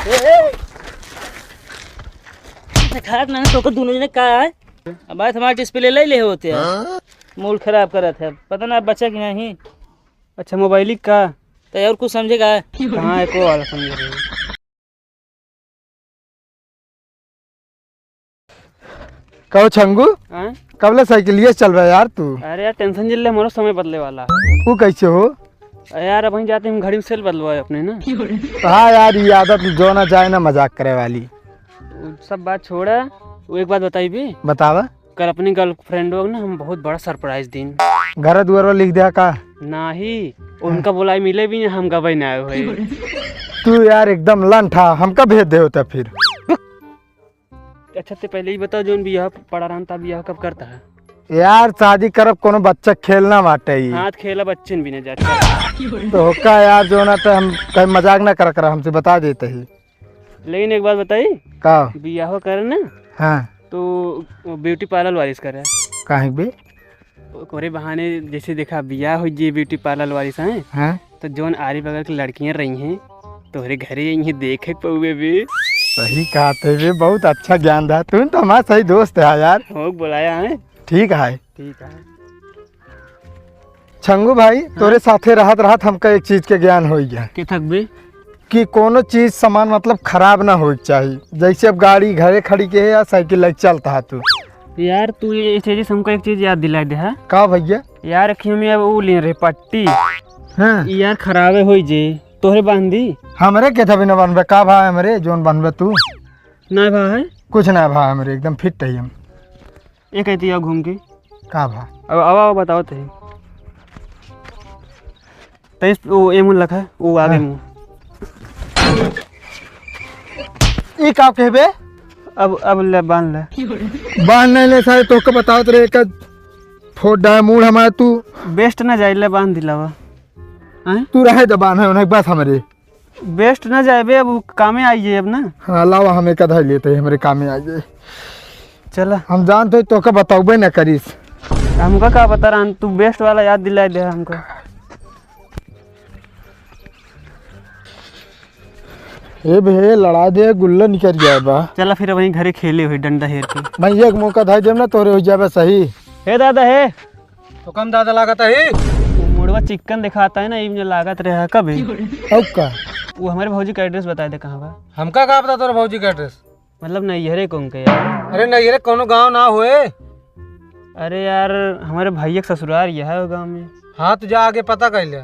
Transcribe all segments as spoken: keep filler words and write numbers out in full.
ए, ए। खात ना तो को दोनों जने का है? अब बात हमारे डिस्प्ले ले ले होते हैं। मूड खराब करत है, पता ना बचा कि नहीं। अच्छा, मोबाइल ही का? तो और कुछ समझेगा? कहाँ है को वाला समझ रहे हो? कहो छंगू, हाँ? कब ले साइकिलिया से चल रहा है यार तू? अरे यार, टेंशन जिल्ले, हमारो समय बदले वाला है। वो कैसे हो? अरे यार, अब वहीं जाते हम घड़ी में सेल बदलवाए अपने ना। हाँ यार, ये आदत जो ना जाए ना मजाक करे वाली। वो सब बात छोड़ा, वो एक बात बताई भी। बतावा। कल अपनी गर्लफ्रेंड को ना हम बहुत बड़ा सरप्राइज दीन। घर दुआर लिख दिया का? नाही, उनका बुलाई मिले भी ना, हम गवे ना आए हुए। तू यार एकदम लंठा, हमका भेज दे होता फिर। अच्छा, ते पहले ही बताओ, जोन बियाह पड़ा रहन, ता बियाह कब करता है? यार, शादी करब, कोनो बच्चा खेलना बाटे ही। हाथ खेला बच्चन भी ना जाता। तो होका यार, जो ना तो हम कहीं मजाक ना कर, कर हमसे बता देते ही। लेकिन एक बात बताई, का? बियाह करे ना, हाँ। तो ब्यूटी पार्लर वाली से करे। काहे बे? ओकरे बहाने जैसे देखा, बियाह हो जे ब्यूटी पार्लर वाली से, हाँ। तो जौन आरी बगल की लड़कियां रही हैं, तोहरे घरे आई हैं, देखे पउबे बे। सही कहते बे, बहुत अच्छा ज्ञान दा। तू तो हमारा सही दोस्त है यार। हो बुलाया है। ठीक है। ठीक है। छंगू भाई, हाँ? तोरे साथे रहत रहत हमका एक चीज के ज्ञान हो गया। के थक बे? कि कोनो चीज सामान मतलब खराब ना होए के चाही। जैसे अब गाड़ी घरे खड़ी के है या साइकिल लेके चलता है तू। यार, तू ये चीज से हमको एक चीज याद दिला दे, हाँ? का भैया? यार, अखियों में अब वो ले रहे पट्टी। हाँ। ई यार, खराबे होई जे। तोहरे बांध दी? हमरे के थबे न बांधबे, का भा हमरे जोन बांधबे तू? ना भा है? कुछ ना भा हमरे, एकदम फिट है हम। एक कहती आओ घूम के। का भा? अब, अब, अब बताओ ते। तैस वो ए मुन लखा, वो आगे हाँ। मुँह। ई का कहबे? अब, अब ले बांध ले। बांध नहीं ले सारे, तोहके बतावत रहे, एक फोड़ डाय मूड़ हमारे तू। बेस्ट ना जाए, ले बांध दिलावा। हैं? तू रहे दबान है, उन्हें बस हमरे। बेस्ट ना जाए बे, अब कामे आई है अब ना। हाँ, लावा, हम एक आधा लेते हैं, हमरे कामे आई है। चला। हम जानते हैं, तोहके बताउबे ना करीस। हमका का पता रहन, तू बेस्ट वाला याद दिलाए दे हमका। ए बे, लड़ा दे, गुल्ला निकल गया बा। चला फिर वहीं घरे खेले हुई डंडा हेर के। मैं एक मौका धाई देम ना, तोरे हो जाबे सही। हे दादा, हे। तो कम दादा लागत है। वो मुड़वा चिक्कन दिखाता है ना, इवने लागत रहा कभी। अब का? वो हमारे भौजी का एड्रेस बता दे, कहाँ बा? हमका का पता तोरे भौजी का एड्रेस? मतलब नैहरे कौन के यार? अरे नैहरे कोनो गाँव ना होए। अरे यार, हमारे भैया के ससुराल यह है वो गाँव में। हाँ, तो जा आगे पता कर ले।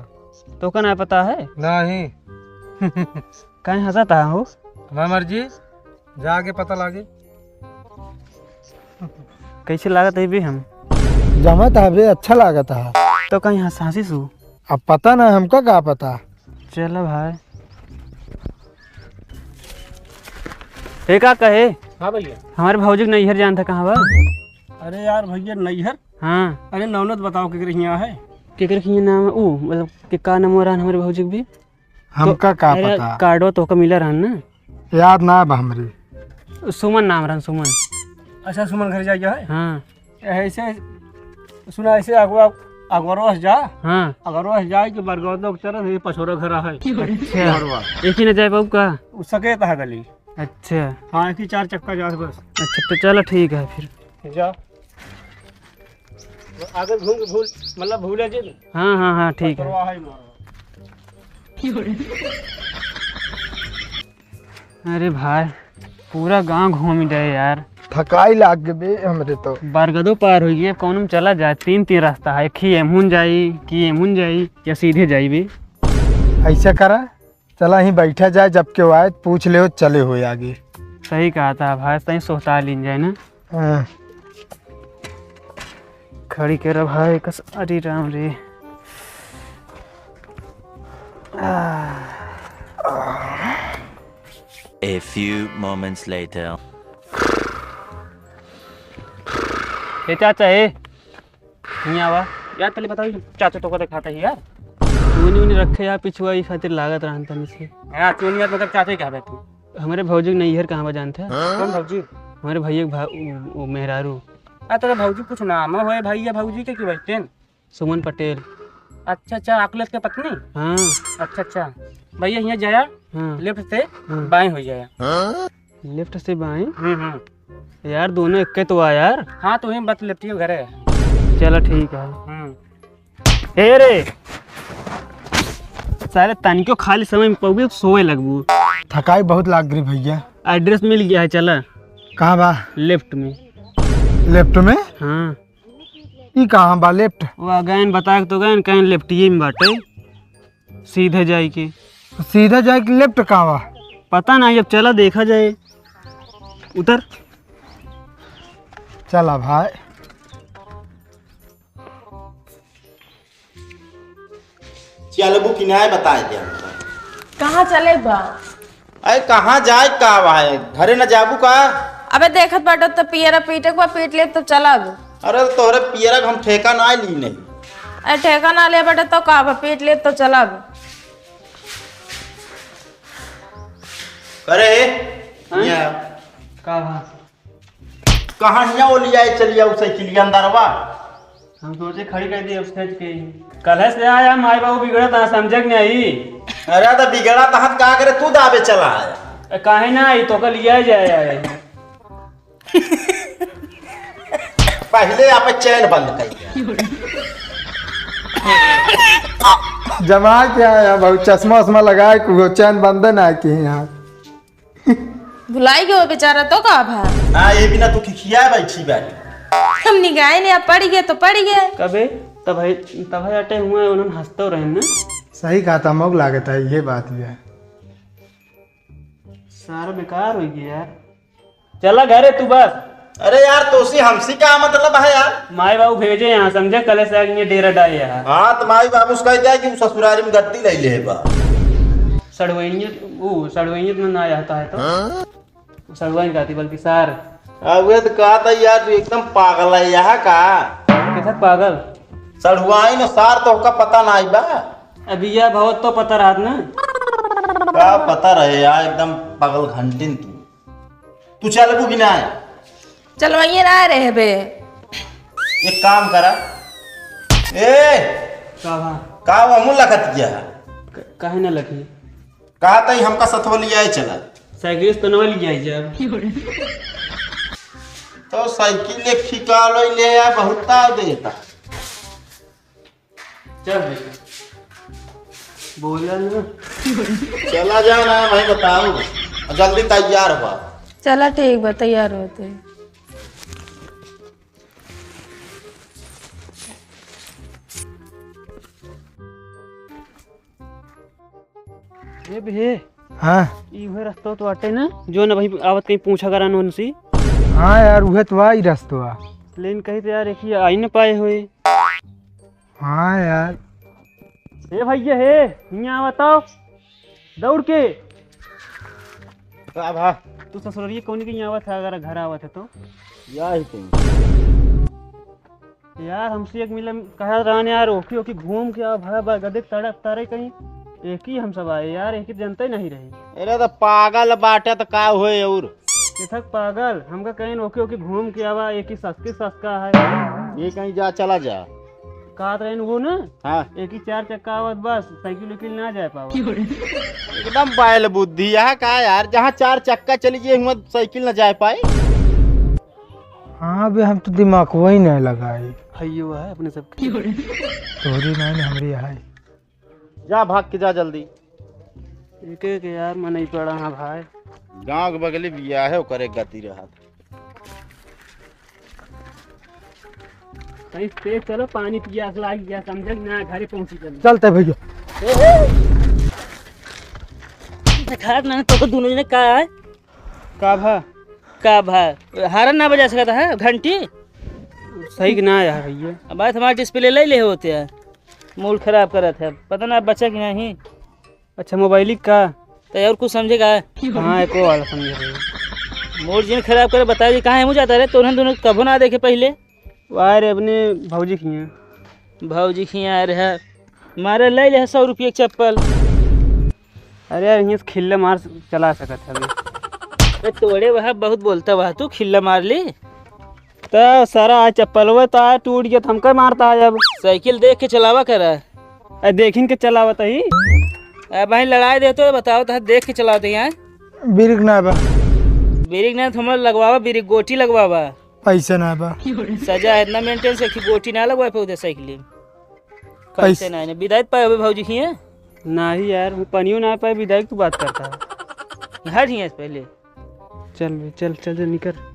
तो का ना पता है? नहीं। काहे हंसत हो? हमार मर्जी, जा आगे पता लागे। कैसे लागत है बे हम? जमा तो हबे, अच्छा लागत है। तो कहीं हंस, हंसी सु? अब पता ना, हमका का पता। चलो भाई। हे का कहे? हाँ भैया। हमारे भौजी के नैहर जानता कहाँ बा? अरे यार भैया, नैहर? हाँ। अरे नौनत बताओ केकरे हियाँ है? केकरे हियाँ नाम है? ऊ, मतलब, के का नाम हो रहा है हमारे भौजी के भी? हमका का अरे, पता? कार्डो तोहका मिला रहन ना? याद ना बा हमरे। सुमन नाम रहन, सुमन। अच्छा, सुमन घर जाइया है? हाँ। ऐसे सुना, ऐसे अगवा, अगवरवा से जा। हाँ। अगवरवा से जाए कि बरगौदो के तरफ ये पछोरा घर है। अच्छा। अगवरवा। एक ही न जाए बाबू का? उ सकेत है गली। अच्छा। हाँ, एक ही चार चक्का जा बस। अच्छा, तो चलो ठीक है फिर। जा। आगे घूम के भूल, मतलब भूले जे। हाँ, हाँ, हाँ, ठीक है। पछोरा है मारो। अरे भाई, पूरा गांव घूम गए यार। थकाई लाग गए बे हमरे तो। बरगदो पार हो गए, कौन में चला जाए? तीन तीन रास्ता है, एक ही एमहुन जाई, कि एमहुन जाई, या सीधे जाई बे। ऐसा करा, चला ही बैठा जाए, जब के आए पूछ ले, चले हो आगे। सही कहा था भाई, सही सोहता लीन जाए ना। हाँ। खड़ी के रह भाई, कस, अरे राम रे। A few moments later. ए चाचा, ए, हियाँ आवा। यार, पहले बताओ, ये चाचा तो को दिखाता है यार। चूनी उनी रखे यार, पिछुआ, ई खातिर लागत रहन तनी से। हाँ, चूनी यार, मतलब चाचा ही कहबे तू। हमरे भौजी के नैहर कहाँ बा जानते हैं? कौन भौजी? हमारे भैया के भा-, उ, उ, मेहरारू। आ, तेरे भौजी कुछ नाम होए भैया भौजी के, क्यों बैठते हैं? सुमन पटेल। अच्छा, अच्छा, अकलेश के पत्नी? हाँ। अच्छा, अच्छा। भैया, हियाँ जाया, हाँ। लेफ्ट से हाँ। बाएं हो जाए। लेफ्ट से बाएं? हम्म, हम्म। यार, दोनों एक्के तो आ यार। हाँ, तो वहीं बस लेफ्टियो घर है। चला, ठीक है। हम्म। ए रे, सारे तनिको खाली समय में पउबे, सोए लगबू। थकाई बहुत लाग गई भैया। एड्रेस मिल गया है, चला। कहाँ बा? लेफ्ट में। लेफ्ट में? हाँ। ई कहाँ बा लेफ्ट? वो गएन बता के तो गएन, कहेन लेफ्टिए में बाटे। सीधे जाए के। सीधा जाए कि लेफ्ट का बा? पता नहीं, अब चला देखा जाए। उतर। चला भाई। चलबू कि नाय बताए दे हमका। कहाँ चले बा? अरे कहाँ जाए का बा है? घरे न जाबू का? अबे देखत बाटो त पियरा पीटे के बा, पीट ले तो चलब। अरे तोहरे पियरा के हम ठेका ना ली नहीं। अरे ठेका ना ले बाटो तो का बा, पीट ले तो चलब। करे हाँ? यहाँ। का बा? कहाँ हियाँ ओलिया चलिया उ साइकिलिया अंदरवा? हम सोचे खड़ी कर दिए उसने के। कल से आया माई बाबू बिगड़त है, समझे के नहीं? अरे तो बिगड़ा तहत का करे, तू दाबे चला आया। ए, काहे ना आई, तो कल लिया जाए आए। पहले आप चैन बंद कर। जमा क्या है, बहुत चश्मा उश्मा लगाए, को चैन बंद ना की यहाँ। भुलाई गयो बेचारा, तो का भा? हाँ, ये बिना तू खिखिया बैठी बाटी। हम निगाहे ने अब पड़ गए तो पड़ गए। कबे तभई, तभई अटे हुए उन्होंने हंसते रहे ना। सही कहा था, मौक लागत है, ये बात भी है। सारा बेकार हो गया यार। चला घरे तू बस। अरे यार, तोसी हमसी का मतलब है यार? माई बाबू भेजे यहाँ, समझे, कले से आगे डेरा डाले यहाँ। हाँ, तो माई बाबू उसका क्या कि ससुरारी में गद्दी ले ले बा। सड़वैनियत, वो सड़वैनियत में ना आता है तो। हाँ? वो सड़वाइन कहती, बल्कि सार। आ, वे तो कहा था यार, तू एकदम पागल है यहाँ का? कैसा पागल? सड़वाइन और सार तो का पता ना आई बा। अभी यह बहुत तो पता रहत ना। का पता रहे यार, एकदम पागल घंटिन तू। तू चलबू कि ना? चलवाइए ना रहे बे। एक काम करा। ए! का बा? का वो मुँह लखत गया है? क-, काहे ना लखी? कहा था हमका सथवा लियाए चला। साइकिल से तो नवा लियाए जाब। तो साइकिल ले खिकालो ले आ, बहुत ताव देता। चल बेटा। बोला ना। चला जाओ ना भाई, बताओ। जल्दी तैयार हुआ। चला ठीक बा, तैयार होते। ए भे। हाँ। ई उहे रस्तो तो अटे ना, जो न भाई आवत कहीं पूछा करा न उनसे। हाँ यार, उहे तो आई रस्तो आ। लेकिन कहीं तो यार, एक ही आई न पाए हुए। हाँ यार। ए भैया हे, हियाँ आवत आओ। दौड़ के। का भा? तू ससुररिये कौन के हियाँ आवत है, अगर घर आवत है तो? या ही कहीं। यार, हमसे एक मिले कहा रहन यार, ओकी ओकी घूम के आओ, भा, बा, गदे तड़प तारे कहीं। एक ही हम सब आए यार, एक ही जनते नहीं रही। अरे तो पागल बाटे तो का होए और? केथक पागल, हमका कहीं ओकी ओकी घूम के आवा, एक ही सस्ती सस्ता है। ये कहीं जा, चला जा। कहत रहन वो ना, हाँ। एक ही चार चक्का आवत बस, साइकिल उकिल ना जाए पावा। एकदम बैल बुद्धि, यह का यार, जहाँ चार चक्का चली जाए, हुआं साइकिल ना जाए पाए। हाँ बे, हम तो दिमाग वही नहीं लगाए। हइयो है अपने सबके। तोहरी नहीं, हमरी है। जा, भाग के जा जल्दी। एक एक यार, मन नहीं पड़ा, हाँ भाई। गाँव के बगली बिया है, ओकर एक गति रहत। कहीं तेज चलो, पानी पियास लाग गया, समझे कि ना, घरे पहुंची चल। चलते भैया। देखात ना तो, तो दोनों जने का है? का भा? का भा? हारन ना बजा सकता है घंटी? सही कि ना यार भैया? अब बात हमारे डिस्प्ले ले ले होते हैं, मूड खराब करत है, पता ना बचा कि नहीं। अच्छा, मोबाइल का? तो और कुछ समझे का? हाँ, एको वाला समझे रहे। मूड जिन खराब करे, बता दी, कहाँ है मुझे जाता रहे, तो उन्हें दोनों कभो ना देखे पहले। वाह रे, अपने भौजी खिया। भौजी खिया रहे, मारे ले ले सौ रुपये के चप्पल। अरे यार, हियाँ से खिल्ला मार चला सकत है अभी। ए, तोड़े वह बहुत बोलता वह, तू खिल्ला मार ली। तो सारा आज चप्पलवे तो आज टूट गया, तो हमका मारता है अब। साइकिल देख के चलावा करा। ए, देखिन के चलावत ही। अब भाई लड़ाई देते हो, बताओ तो देख के चलाओ तो यहाँ। बिरिक ना बा। बिरिक ना, तो हमरा लगवावा बिरिक, गोटी लगवावा। पैसा ना बा। सजा है इतना मेंटेन से कि गोटी ना लगवा पे उधर साइकिल। पैसे पैसे ना है, विदाई पाए अबे भौजी की है। नाही यार, वो पनियो ना पाए, विदाई की तू बात करता है। हट ही है पहले। चल बे, चल, चल, चल, निकर।